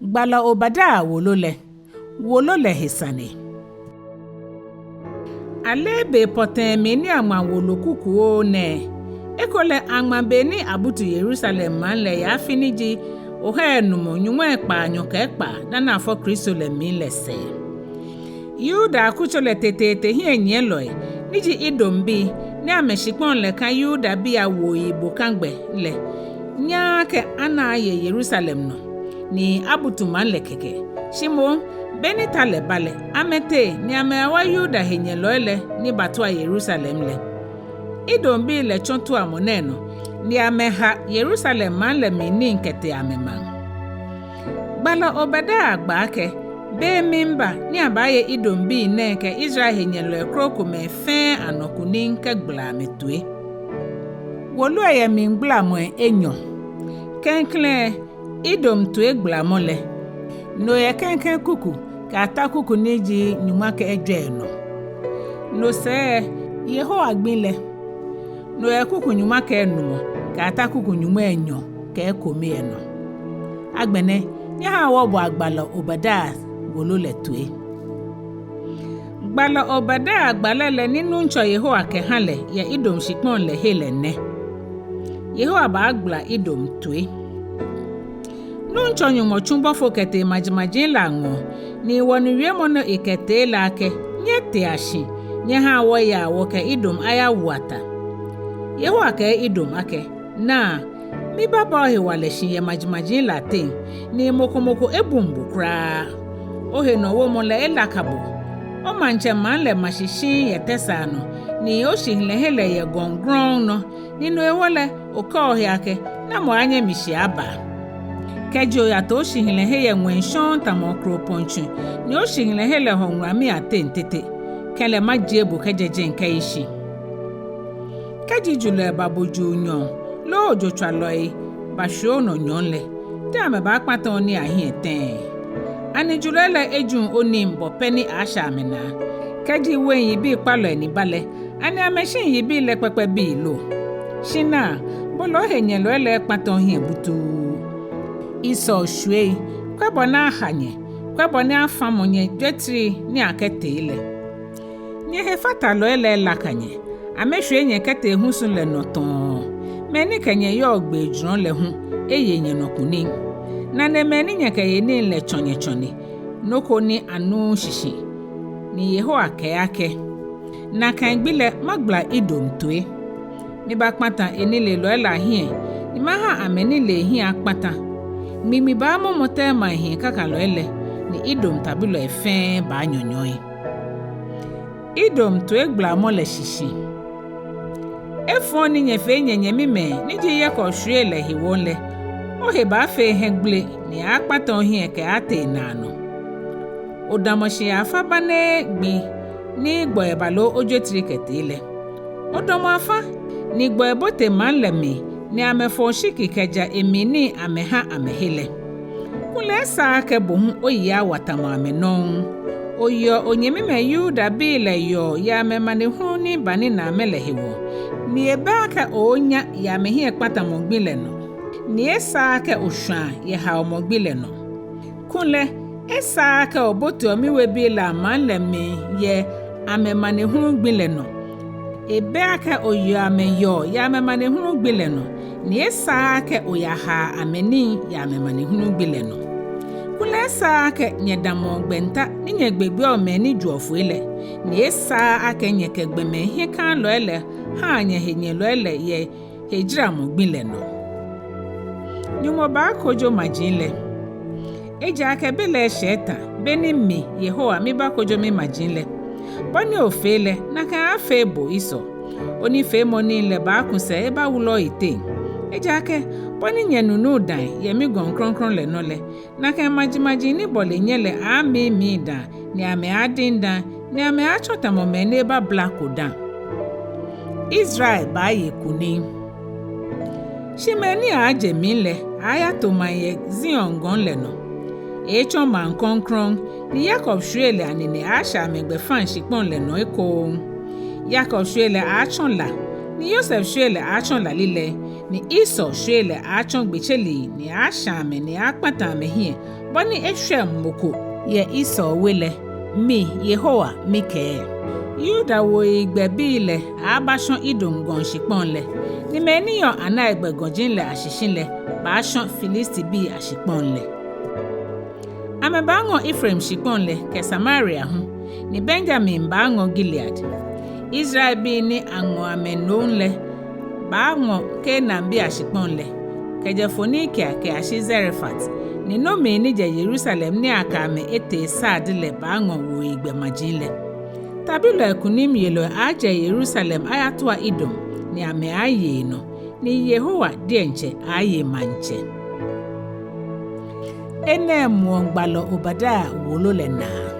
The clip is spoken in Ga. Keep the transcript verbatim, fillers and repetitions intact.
Gbalɔ Obadia wolo lɛ. Wolo lɛ he sane. Aleee be pɔtɛɛ mli ni aŋma wolo kukuoo nɛɛ. Ekolɛ aŋma be ni abutu Yerusalem maŋ lɛ yɛ afi ni ji ohai enumɔ nyɔŋmai kpaanyɔ kɛ ekpaa dani afɔ Kristo lɛ mli lɛ sɛɛ. Yuda akutso lɛ teteete hiɛnyiɛlɔi, ni ji Edombii, ni amɛshikpɔŋ lɛ ka Yudabii awuoyibokagbɛ lɛ, nyaaa akɛ ana aye Yerusalem nɔ ni abutu maŋ lɛ kɛkɛ. Shi moŋ, beni ta lɛ ba lɛ, amɛtee ni amɛyawa Yuda henyɛlɔi lɛ ni batua Yerusalem lɛ. Edombii lɛ tsɔ tuamɔ nɛɛ nɔ, ni amɛha Yerusalem maŋ lɛ mli nii kɛtee amɛmaŋ. Gbalɔ Obadia gba akɛ, be miiba ni abaaye Edombii nɛɛ kɛ Israel henyɛlɔi krokomɛi fɛɛ anɔ kunim kɛgbala amɛtoi. Wolo lɛ yɛ mligbalamɔi enyɔ. Klɛŋklɛŋ, Edom toigbalamɔ lɛ. No yɛ klɛŋklɛŋ kuku kɛyata kuku ni ji nyɔŋma kɛ ejwɛ nɔ. No sɛɛ, Yehowa gbi lɛ. No yɛ kuku nyɔŋma kɛ enumɔ kɛyata kuku nyɔŋmai enyɔ kɛ ekome lɛ nɔ. Agbɛnɛ, nyɛhaa wɔboa gbalɔ Obadia wolo lɛ toi. Gbalɔ Obadia gbalɛ lɛ ni Nuŋtsɔ Yehowa kɛha lɛ yɛ Edom shikpɔŋ lɛ he lɛ nɛ. Yehowa baagbala Edom toi. Nuŋtsɔ Nyɔŋmɔ tsu bɔfo kɛtee majimaji lɛ aŋɔɔ, ni wɔnu wiemɔ ni ekɛtee lɛ akɛ, nyɛtea shi, nyɛhaa wɔyaa wɔkɛ Edom ayawua ta. Yehowa kɛɛ Edom akɛ, naa, mibaaba ohewalɛ shi yɛ majimaji lɛ ateŋ, ni mɔ ko mɔ ko ebuŋ bo kwraa. Ohenɔwomɔ lɛ elaka bo. Omaŋtsɛmaŋ lɛ ma shi shiŋŋ yɛ tɛsaa nɔ, ni oshihilɛhe lɛ yɛ gɔŋ grɔŋŋ nɔ, ni no hewɔ lɛ, okɛɔ ohe akɛ, namɔ aaanyɛ mi shi aba? Kɛji oyato oshihilɛhe yɛ ŋwɛi shɔŋŋ tamɔ okropɔŋ tsu, ni oshihilɛhe lɛ hɔ ŋulamii ateŋ tete, kɛlɛ majie bo kɛjɛ jɛi kɛyi shi. Kɛji julɔi ba bo juu nyɔɔŋ, loo ojotswalɔi bashwie onɔ nyɔɔŋ lɛ, te amɛbaakpata onii ahiɛ tɛŋŋ? Ani julɔi lɛ ejuŋ onii bɔ pɛ ni aaashɛ amɛnaa? Kɛji wein yibii kpalɔi ni ba lɛ, ani amɛshiŋ yibii lɛ kpɛkpɛbii lo? Shi naa, bo lɛ ohenyɛlɔi lɛ ekpata ohiɛ butuu. Esau shwiei, kwɛ bɔ ni aha nyɛ, kwɛ bɔ ni afamɔ nyɛjwetrii ni akɛtee lɛ. Nyɛhefatalɔi lɛ elaka nyɛ, amɛshwie nyɛ kɛtee husu lɛ nɔ tɔɔ. Mɛi ni kɛ nyɛ yɔɔ gbee jurɔ lɛ hu eye nyɛnɔ kunim. Nanemɛi ni nyɛkɛye nii lɛ tsɔ nyɛ tsɔne, nɔ ko ni anuuu shishi. Ni Yehowa kɛɛ akɛ, nakai gbi lɛ magbala Edom toi. Mibaakpata enilelɔi lɛ ahiɛ, ni maha amɛnilee hiɛ akpata. Ŋmiŋmi baamɔmɔ Teman hii kakalɔi lɛ, ni Edom tabilɔi fɛɛ baanyɔnyɔi. Edom toigbalamɔ lɛ shishi. Efɔŋ ni nyɛfee nyɛnyɛmimɛi ni ji Yakob shwiei lɛ hewɔ lɛ, ohe baafee hiɛgbele ni akpata ohiɛ kɛaatee naanɔ. Odamɔ shi yɛ afã banee gbi ni gbɔi baloo ojwetrii kɛtee lɛ. Odamɔ afã ni gbɔi bote maŋ lɛ mli, ni amɛfɔ oshiki kɛja emli nii amɛha amɛhe lɛ. Kulɛ esaaa akɛ bo hu oyi awa tamɔ amɛ nɔŋŋ. Oyeɔ onyɛmimɛi Yudabii lɛ yɔɔ yɛ amɛmanehulu ni banina amɛ lɛ hewɔ, ni ebɛ akɛ ooonya yɛ amɛhiɛkpatamɔ gbi lɛ nɔ, ni esaaa akɛ oshwãa yɛ haomɔ gbi lɛ nɔ. Kulɛ esaaa akɛ oboteɔ miwebii lɛ amaŋ lɛ mli yɛ amɛmanehulu gbi lɛ nɔ. Ebɛ akɛ oyeɔ amɛ yɔɔ yɛ amɛmanehulu gbi lɛ nɔ, ni esaaa akɛ oyahaa amɛnii yɛ amɛmanehulu gbi lɛ nɔ. Kulɛ esaaa akɛ nyɛdamɔɔ gbɛnta ni nyɛgbegbeɔ mɛi ni joɔ foi lɛ, ni esaaa akɛ nyɛkɛ gbɔmɛi hiɛkãalɔi lɛ haa nyɛhenyɛlɔi lɛ yɛ hejaramɔ gbi lɛ nɔ. Nyɔŋmɔ baakojo maji lɛ. Ejaakɛ be lɛ eshɛ etã, be ni mi, Yehowa, mibaakojo mimaji lɛ. Bɔ ni ofee lɛ, nakai aaafee bo, Esau. Onifeemɔ nii lɛ baaku sɛɛ ebawula oyiteŋ. Ejaakɛ bɔ ni nyɛnunuu dãi yɛ migɔŋ krɔŋkrɔŋ lɛ nɔ lɛ, nakai majimaji ni bɔle nyɛ lɛ aaamiimii dãa, ni amɛaadiŋ dãa, ni amɛaatsɔ tamɔ mɛi ni ebablako dã. Israel baaye kunim. Shi mɛi ni aaaje mli lɛ aaayato maŋ yɛ Zion gɔŋ lɛ nɔ. Eeetsɔ maŋ krɔŋkrɔŋ, ni Yakob shwiei lɛ anine aaashɛ amɛgbɛfaŋ shikpɔŋ lɛ nɔ ekoŋŋ. Yakob shwiei lɛ aaatsɔ la, ni Yosef shwiei lɛ aaatsɔ lalilɛi, Ni Esau shwiei lɛ aaatsɔ̃ gbetseli ni aaashã amɛ ni aaakpãtã amɛhiɛ, bɔ ni eshwɛŋ mɔ ko yɛ Esau we lɛ. Mi, Yehowa, mikɛɛ. Yuda wuoyigbɛbii lɛ aaabashɔ̃ Edom Gɔŋ shikpɔŋ lɛ, ni mɛi ni yɔɔ anaigbɛ gɔji lɛ ashishi lɛ baashɔ̃ Filistibii ashikpɔŋ lɛ. Amɛbaaŋɔ Efraim shikpɔŋ lɛ kɛ Samaria hu, ni Benyamin baaŋɔ Gilead. Israelbii ni aŋɔ amɛ nom lɛ baaŋɔ Kanaanbii ashikpɔŋ lɛ, kɛjɛ Foinikia kɛyashi Zarefat, ni nomii ni jɛ Yerusalɛm ni akɛ amɛ etee Sarde lɛ baaŋɔ wuoyigbɛ maji lɛ. Tabilɔi kunimyelɔi aaajɛ Yerusalɛm ayatua Edom, ni amɛaaye enɔ, ni Yehowa diɛŋtsɛ aaaye maŋtsɛ. Enɛ muɔ Gbalɔ Obadia wolo lɛ naa.